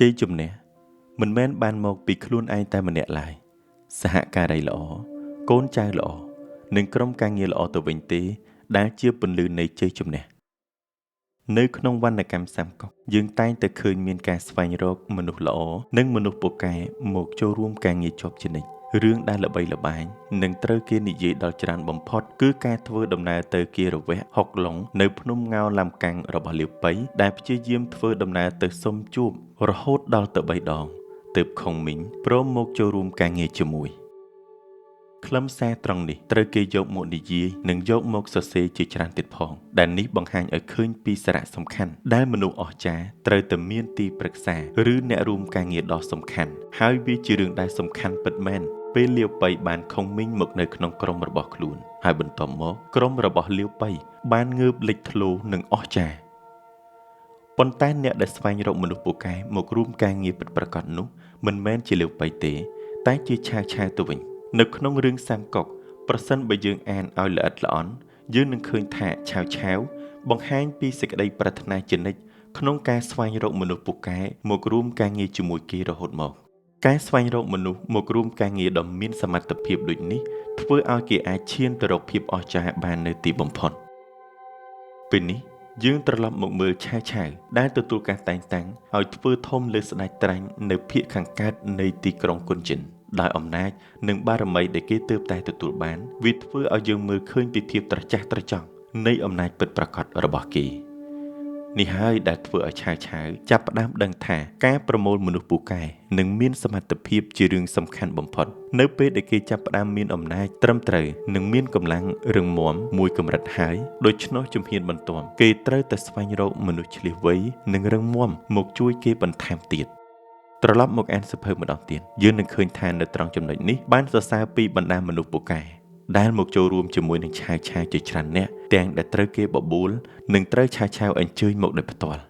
ជ័យជំនះមិនមែនបានមកពីខ្លួនឯងតែម្នាក់ឡើយសហការីល្អកូនចៅល្អនិងក្រុមការងារល្អទៅវិញទេដែលជាពន្លឺនៃជ័យជំនះនៅក្នុងវណ្ណកម្មសាមកុកយើងតែងតែឃើញមានការស្វែងរកមនុស្សល្អនិងមនុស្សពូកែមកចូលរួមការងារជាប់ជានិច្ចរឿងដែលល្បីល្បាញនិងត្រូវគេនិយាយដល់ច្រើនបំផុតគឺការធ្វើដំណើរទៅគិរវៈហុកឡុងនៅភ្នំង៉ាវឡាំកាំងរបស់លាវប៉ីដែលព្យាយាមធ្វើដំណើរទៅសុំជួបរហូតដល់ទៅ3ដងទើបខុងមីងព្រមមកចូលរួមការងារជាមួយខ្លឹមសារត្រង់នេះត្រូវគេយកមកនិយាយនិងយកមកសរសេរជាច្រើនទៀតផងដែលនេះបង្ហាញឲ្យឃើញពីសារៈសំខាន់ដែលមនុស្សអស្ចារ្យត្រូវតែមានទីប្រឹក្សាឬអ្នករួមការងារដ៏សំខាន់ហើយវាជារឿងដែលសំខាន់ពិតមែនពេលលាវប៉ីបានខុងមីងមកនៅក្នុងក្រុមរបស់ខ្លួនហើយបន្ទាប់មកក្រុមរបស់លាវប៉ីបានងើបលេចធ្លោនិងអស្ចារ្យប៉ុន្តែអ្នកដែលស្វែងរកមនុស្សពូកែមករួមការងារពិតប្រាកដនោះមិនមែនជាលាវប៉ីទេតែជាឆាវឆាវទៅវិញនៅក្នុងរឿងសាមកុកប្រសិនបើយើងអានឲ្យល្អិតល្អន់យើងនឹងឃើញថាឆាវឆាវបង្ហាញពីសេចក្តីប្រាថ្នាជានិច្ចក្នុងការស្វែងរកមនុស្សពូកែមករួមការងារជាមួយគេរហូតមកការស្វែងរកមនុស្សមករួមការងារដ៏មានសមត្ថភាពដូចនេះធ្វើឲ្យគេអាចឈានទៅរកភាពអស្ចារ្យបាននៅទីបំផុតពេលនេះយើងត្រឡប់មកមើលឆាវឆាវដែលទទួលការតែងតាំងឲ្យធ្វើធំលើស្ដេចត្រាញ់នៅភាគខាងកើតនៃទីក្រុងគុនចិនដោយអំណាចនិងបារមីដែលគេទើបតែទទួលបានវាធ្វើឲ្យយើងមើលឃើញពីភាពត្រចះត្រចង់នៃអំណាចពិតប្រាកដរបស់គេនេះហើយដែលធ្វើឲ្យឆាវឆាវចាប់ផ្ដើមដឹងថាការប្រមូលមនុស្សពូកែនិងមានសមត្ថភាពជារឿងសំខាន់បំផុតនៅពេលដែលគេចាប់ផ្ដើមមានអំណាចត្រឹមត្រូវនិងមានកម្លាំងរឹងមាំមួយកម្រិតហើយដូច្នោះជំហានបន្ទាប់គេត្រូវតែស្វែងរកមនុស្សឆ្លៀសវៃនិងរឹងមាំមកជួយគេបន្ថែមទៀតត្រឡប់មកអានសភៅម្ដងទៀតយើងនឹងឃើញថានៅត្រង់ចំណុចនេះបានសរសើរពីបណ្ដាមនុស្សពូកែដែលមកចូលរួមជាមួយនឹងឆាវឆាវជាច្រើនអ្នកទាំងដែលត្រូវគេបបួលនិងត្រូវឆាវឆាវអញ្ជើញមកដោយផ្ទាល់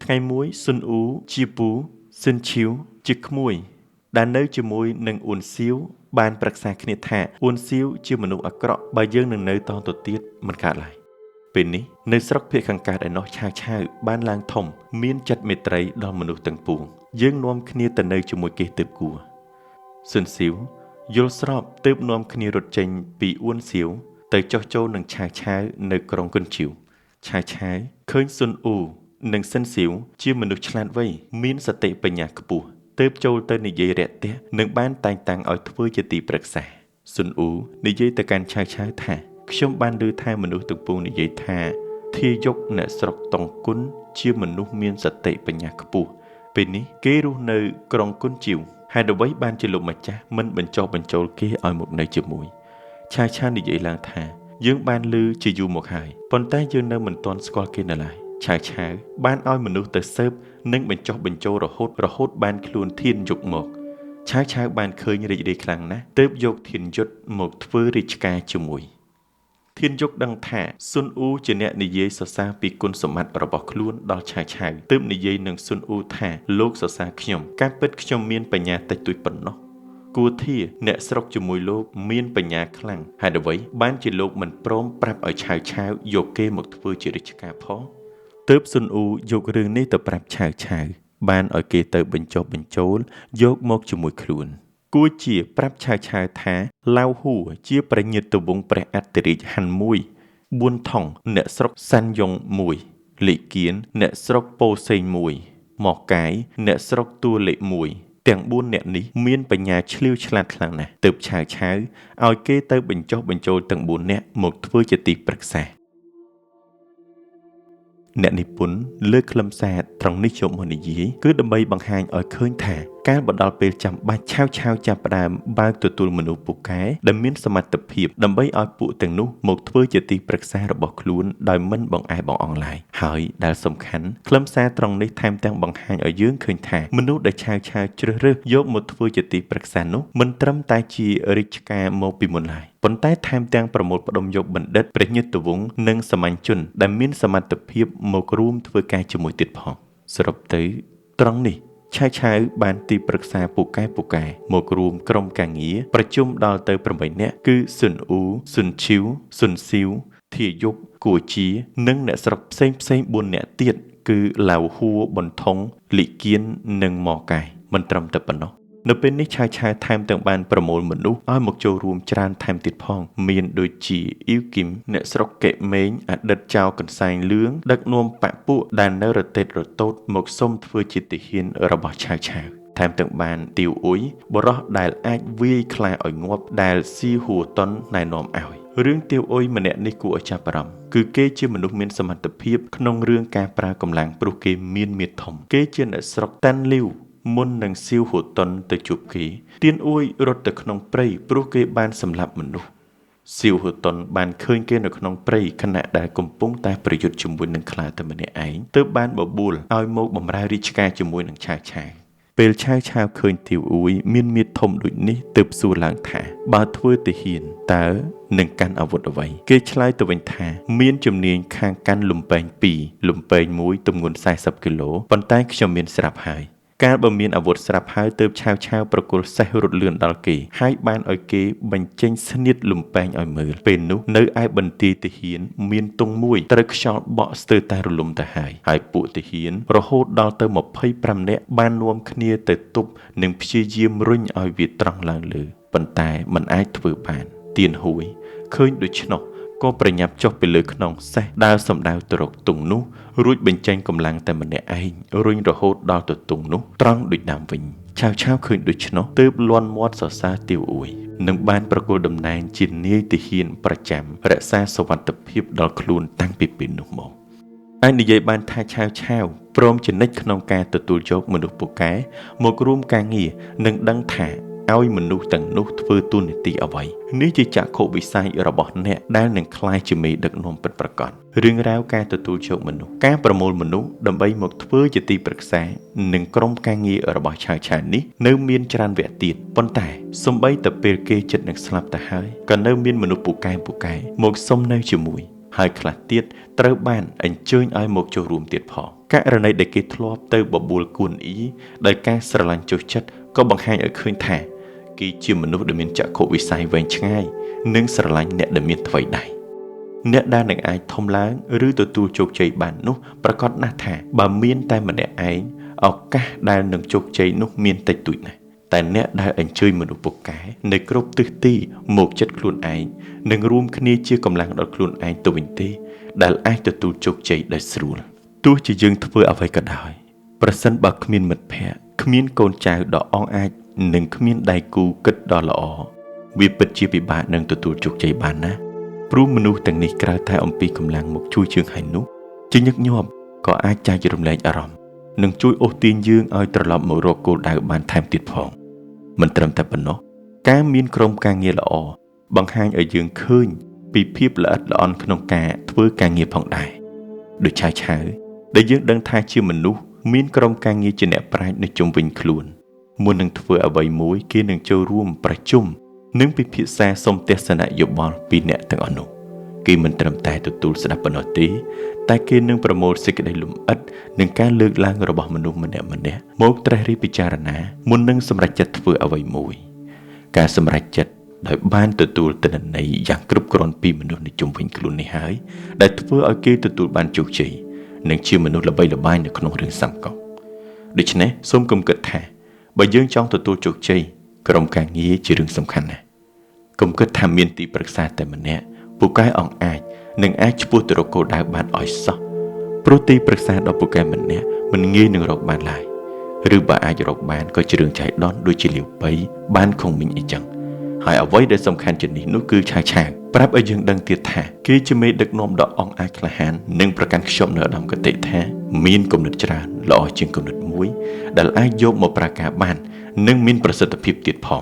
ថ្ងៃមួយស៊ុនអ៊ូជាពូស៊ិនឈីវជាក្មួយដែលនៅជាមួយនឹងអ៊ុនសៀវបានប្រឹក្សាគ្នាថាអ៊ុនសៀវជាមនុស្សអាក្រក់បើយើងនឹងនៅតទៅទៀតមិនកើតឡើយពេលនេះនៅស្រុកភាគខាងកើតឯណោះឆាវឆាវបានឡើងធំមានចិត្តមេត្រីដល់មនុស្សទាំងពួងយើងនាំគ្នាទៅនៅជាមួយគេទើបគួរស៊ុនសៀវយល់ស្របទើបនាំគ្នារត់ចេញពីអ៊ួនសៀវទៅចុះចូលនឹងឆាវឆាវនៅក្រុងគុនជីវឆាវឆាវឃើញស៊ុនអ៊ូនិងស៊ិនសៀវជាមនុស្សឆ្លាតវៃមានសតិបញ្ញាខ្ពស់ទើបចូលទៅនិយាយរាក់ទាក់និងបានតែងតាំងឲ្យធ្វើជាទីប្រឹក្សាស៊ុនអ៊ូនិយាយទៅកាន់ឆាវឆាវថាខ្ញុំបានឮថាមនុស្សទាំងពួងនិយាយថាធាយុកអ្នកស្រុកតុងគុនជាមនុស្សមានសតិបញ្ញាខ្ពស់ពេលនេះគេរស់នៅក្រុងគុនជីវហេតុអ្វីបានជាលោកម្ចាស់មិនបញ្ចុះបញ្ចូលគេឲ្យមកនៅជាមួយឆាវឆាវនិយាយឡើងថាយើងបានឮជាយូរមកហើយប៉ុន្តែយើងនៅមិនទាន់ស្គាល់គេនៅឡើយឆាវឆាវបានឲ្យមនុស្សទៅស៊ើបនិងបញ្ចុះបញ្ចូលរហូតបានខ្លួនធានយុកមកឆាវឆាវបានឃើញរីករាយខ្លាំងណាស់ទើបយកធានយុទ្ធមកធ្វើរាជការជាមួយធានយុកដឹងថាស៊ុនអ៊ូជាអ្នកនិយាយសរសើរពីគុណសម្បត្តិរបស់ខ្លួនដល់ឆាវឆាវទើបនិយាយនឹងស៊ុនអ៊ូថាលោកសរសើរខ្ញុំការពិតខ្ញុំមានបញ្ញាតិចតួចប៉ុណ្ណោះគួរធាអ្នកស្រុកជាមួយលោកមានបញ្ញាខ្លាំងហេតុអ្វីបានជាលោកមិនព្រមប្រាប់ឲ្យឆាវឆាវយកគេមកធ្វើជារាជការផងទើបស៊ុនអ៊ូយករឿងនេះទៅប្រាប់ឆាវឆាវបានឲ្យគេទៅបញ្ចុះបញ្ចូលយកមកជាមួយខ្លួនគួរជាប្រាប់ឆាវឆាវថាឡាវហួជាព្រះញាតិវង្សព្រះអធិរាជហាន់មួយបួនថងអ្នកស្រុកសាន់យ៉ុងមួយលិគៀនអ្នកស្រុកពោសេងមួយមកកាយអ្នកស្រុកទួលលេខមួយទាំង4អ្នកនេះមានបញ្ញាឆ្លៀវឆ្លាតខ្លាំងណាស់ទើបឆាវឆាវឲ្យគេទៅបញ្ចុះបញ្ចូលទាំង4អ្នកមកធ្វើជាទីប្រឹក្សាអ្នកនិពន្ធលើកខ្លឹមសារត្រង់នេះយកមកនិយាយគឺដើម្បីបង្ហាញឲ្យឃើញថាកាលបណ្ដល់ពេលចាំបាច់ឆាវឆាវចាប់ផ្ដើមបើកទទួលមនុស្សពូកែដែលមានសមត្ថភាពដើម្បីឲ្យពួកទាំងនោះមកធ្វើជាទីប្រឹក្សារបស់ខ្លួនដោយមិនបង្អែបង្អង់ឡើយហើយដែលសំខាន់ខ្លឹមសារត្រង់នេះថែមទាំងបង្ហាញឲ្យយើងឃើញថាមនុស្សដែលឆាវឆាវជ្រើសរើសយកមកធ្វើជាទីប្រឹក្សានោះមិនត្រឹមតែជារាជការមកពីមុនឡើយប៉ុន្តែថែមទាំងប្រមូលផ្ដុំយកបណ្ឌិតព្រះញាតិវង្សនិងសាមញ្ញជនដែលមានសមត្ថភាពមករួមធ្វើការជាមួយទៀតផងសរុបទៅត្រង់នេះឆាវឆាវបានទីប្រឹក្សាពូកែមករួមក្រុមការងារប្រជុំដល់ទៅ8នាក់គឺស៊ុនអ៊ូស៊ុនឈីវស៊ុនស៊ីវធាយុកគួជានិងអ្នកស្រុកផ្សេងៗ4នាក់ទៀត គឺឡាវហួបន្ថុងលីគៀននិងម៉កែមិនត្រឹមតែប៉ុណ្ណោះនៅពេលនេះឆាវឆាវថែមទាំងបានប្រមូលមនុស្សឲ្យមកចូលរួមច្រើនថែមទៀតផងមានដូចជាអ៊ីវគីមអ្នកស្រុកកេមេងអតីតចៅកន្សែងលឿងដឹកនាំបពពួកដែលនៅរទេតរតូតមកសុំធ្វើជាទាហានរបស់ឆាវឆាវថែមទាំងបានទាវអ៊ុយបរោះដែលអាចវាយខ្លាឲ្យងាប់ដែលស៊ីហួតុនណែនាំឲ្យរឿងទាវអ៊ុយម្នាក់នេះគួរឲ្យចាប់អារម្មណ៍គឺគេជាមនុស្សមានសមត្ថភាពក្នុងរឿងការប្រើកម្លាំងព្រោះគេមានមាឌធំគេជាអ្នកស្រុកតាន់លីវមុននឹងសៀវហូតុនទៅជួបគេទៀនអួយរត់ទៅក្នុងព្រៃព្រោះគេបានសម្លាប់មនុស្សសៀវហូតុនបានឃើញគេនៅក្នុងព្រៃខណៈដែលកំពុងតែប្រយុទ្ធជាមួយនឹងខ្លាតែម្នាក់ឯងទើបបានបបួលឲ្យមកបម្រើរាជការជាមួយនឹងឆាវឆាវពេលឆាវឆាវឃើញទាវអួយមានមាឌធំដូចនេះទើបសួរឡើងថាបើធ្វើទាហានតើនឹងកាន់អាវុធអ្វីគេឆ្លើយទៅវិញថាមានជំនាញខាងកាន់លំពែង2លំពែង1ទម្ងន់40គីឡូប៉ុន្តែខ្ញុំមានស្រាប់ហើយកាលបើមានអាវុធស្រាប់ហើយទើបឆាវឆាវប្រគល់សេះរត់លឿនដល់គេហើយបានឲ្យគេបញ្ចេញស្នៀតលំពែងឲ្យមើលពេលនោះនៅឯបន្ទាយទាហានមានទង់មួយត្រូវខ្យល់បក់ស្ទើរតែរលំទៅហើយហើយពួកទាហានរហូតដល់ទៅ25នាក់បាននាំគ្នាទៅទប់និងព្យាយាមរុញឲ្យវាត្រង់ឡើងលើប៉ុន្តែមិនអាចធ្វើបានទៀនហួយឃើញដូច្នោះក៏ប្រញាប់ចុះពីលើខ្នងសេះដើរសំដៅទៅរកទង់នោះរួចបញ្ចេញកម្លាំងតែម្នាក់ឯងរុញរហូតដល់ទៅទង់នោះត្រង់ដូចដើមវិញឆាវឆាវឃើញដូច្នោះទើបលាន់មាត់សរសើរទាវអួយនឹងបានប្រគល់តំណែងជានាយទាហានប្រចាំរក្សាសុវត្ថិភាពដល់ខ្លួនតាំងពីពេលនោះមកអាចនិយាយបានថាឆាវឆាវព្រមជានិច្ចក្នុងការទទួលយកមនុស្សពូកែមករួមការងារនិងដឹងថាឲ្យមនុស្សទាំងនោះធ្វើតួនាទីអ្វីនេះជាចក្ខុវិស័យរបស់អ្នកដែលនឹងក្លាយជាមេដឹកនាំពិតប្រាកដរឿងរ៉ាវការទទួលយកមនុស្សការប្រមូលមនុស្សដើម្បីមកធ្វើជាទីប្រឹក្សានិងក្រុមការងាររបស់ឆាវឆាវនេះនៅមានច្រើនវគ្គទៀតប៉ុន្តែសូម្បីតែពេលគេចិត្តនឹងស្លាប់ទៅហើយក៏នៅមានមនុស្សពូកែមកសុំនៅជាមួយហើយខ្លះទៀតត្រូវបានអញ្ជើញឲ្យមកចូលរួមទៀតផងករណីដែលគេធ្លាប់ទៅបបួលគួនអ៊ីដោយការស្រឡាញ់ចុះចិត្តក៏បង្ហាញឲ្យឃើញថាគេជាមនុស្សដែលមានចក្ខុវិស័យវែងឆ្ងាយនិងស្រឡាញ់អ្នកដែលមានថ្វីដៃអ្នកដែលនឹងអាចធំឡើងឬទទួលជោគជ័យបាននោះប្រាកដណាស់ថាបើមានតែម្នាក់ឯងឱកាសដែលនឹងជោគជ័យនោះមានតិចតួចណាស់តែអ្នកដែលអញ្ជើញមនុស្សពូកែនៅគ្រប់ទិសទីមកចិត្តខ្លួនឯងនិងរួមគ្នាជាកម្លាំងដល់ខ្លួនឯងទៅវិញទេដែលអាចទទួលជោគជ័យដោយស្រួលទោះជាយើងធ្វើអ្វីក៏ដោយប្រសិនបើគ្មានមិត្តភក្តិគ្មានកូនចៅដ៏អង់អាចនិងគ្មានដៃគូគិតដ៏ល្អវាពិតជាពិបាកនឹងទទួលជោគជ័យបានណាព្រោះមនុស្សទាំងនេះក្រៅតែអំពីកម្លាំងមកជួយជើងហើយនោះជាញឹកញាប់ក៏អាចចែករំលែកអារម្មណ៍និងជួយអូសទាញយើងឲ្យត្រឡប់មករកគោលដៅបានថែមទៀតផងមិនត្រឹមតែប៉ុណ្ណោះការមានក្រុមការងារល្អបង្ហាញឲ្យយើងឃើញពីភាពល្អិតល្អន់ក្នុងការធ្វើការងារផងដែរដូចឆាវឆាវដែលយើងដឹងថាជាមនុស្សមានក្រុមការងារជាអ្នកប្រាជ្ញនៅជុំវិញខ្លួនមុននឹងធ្វើអ្វីមួយគេនឹងចូលរួមប្រជុំនិងពិភាក្សាសុំទស្សនៈយោបល់ពីអ្នកទាំងអស់នោះគេមិនត្រឹមតែទទួលស្ដាប់ប៉ុណ្ណោះទេតែគេនឹងប្រមូលសេចក្តីលម្អិតនិងការលើកឡើងរបស់មនុស្សម្នាក់ៗមកត្រិះរិះពិចារណាមុននឹងសម្រេចចិត្តធ្វើអ្វីមួយការសម្រេចចិត្តដោយបានទទួលទិន្នន័យយ៉ាងគ្រប់គ្រាន់ពីមនុស្សនៅជុំវិញខ្លួននេះហើយដែលធ្វើឲ្យគេទទួលបានជោគជ័យនិងជាមនុស្សល្បីល្បាញនៅក្នុងរឿងសាមកុកដូច្នេះសូមកុំគិតថាបើយើងចង់ទទួលជោគជ័យក្រុមការងារជារឿងសំខាន់ណាស់កុំគិតថាមានទីប្រឹក្សាតែម្នាក់ពូកែអង្អាចនឹងអាចឆ្ពោះទៅរកគោលដៅបានឲ្យសោះព្រោះទីប្រឹក្សាដ៏ពូកែម្នាក់មិនងាយនឹងរកបានឡើយឬបើអាចរកបានក៏ជារឿងចៃដន្យដូចជាលាវប៉ីបានខុងមីងអីចឹងហើយអ្វីដែលសំខាន់ជាងនេះនោះគឺឆាវឆាវប្រាប់ឲ្យយើងដឹងទៀតថាគេជាមេដឹកនាំដ៏អង់អាចក្លាហាននិងប្រកាន់ខ្ជាប់នៅឧត្តមគតិថាមានគំនិតច្រើនល្អជាងគំនិតមួយដែលអាចយកមកប្រើការបាននិងមានប្រសិទ្ធភាពទៀតផង